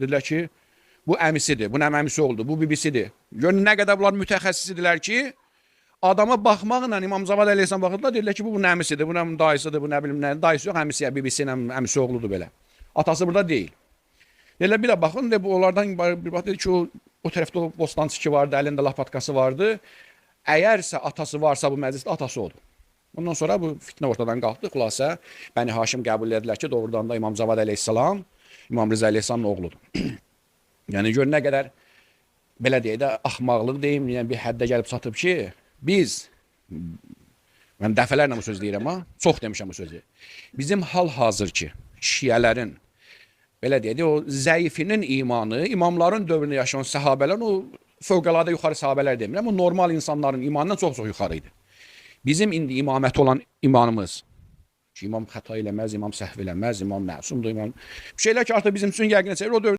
Dedilər ki, bu əmisidir, bu nə əmisi oldu, bu bibisidir. Görün nə qədər bunlar mütəxəssis idilər ki, adama baxmaqla İmam Cavad əleyhissalam baxırdılar, dedilər ki, bu bunun əmisidir, bu nə dayısıdır, bu nə bilim nə, dayısı yox, əmisi, bibisi ilə əmisi oğludur belə. Atası burada deyil. Dedilər, bir də baxın, de, bu onlardan bir bax dedi ki, o tərəfdə o bostançı ki vardı, əlində lapatkası vardı. Əgərsə atası varsa bu məclisdə, atası odur. Ondan sonra bu fitnə ortadan qalxdı. Xülasə, Bəni Haşim qəbul edilər ki, doğrudan da İmam Cavad əleyhissalam İmam Rıza əleyhissalamın oğludur. Yəni gör nə qədər belə deyək də axmaqlıq deyim, yəni bir həddə gəlib çatıb ki, biz mən dəfələrlə bu söz deyirəm ha, çox demişəm bu sözü. Bizim hal-hazır ki, şiələrin belə deyək də o zəifinin imanı, imamların dövründə yaşayan səhabələrin o fövqəladə yuxarı səhabələr demirəm, o normal insanların imanından çox-çox yuxarı idi. Bizim indi imaməti olan imanımız ki, imam xəta eləməz, imam səhv eləməz, imam məsumdur, imam bir şeylər ki, artıq bizim üçün yəqinə çevrilir. O dövrdə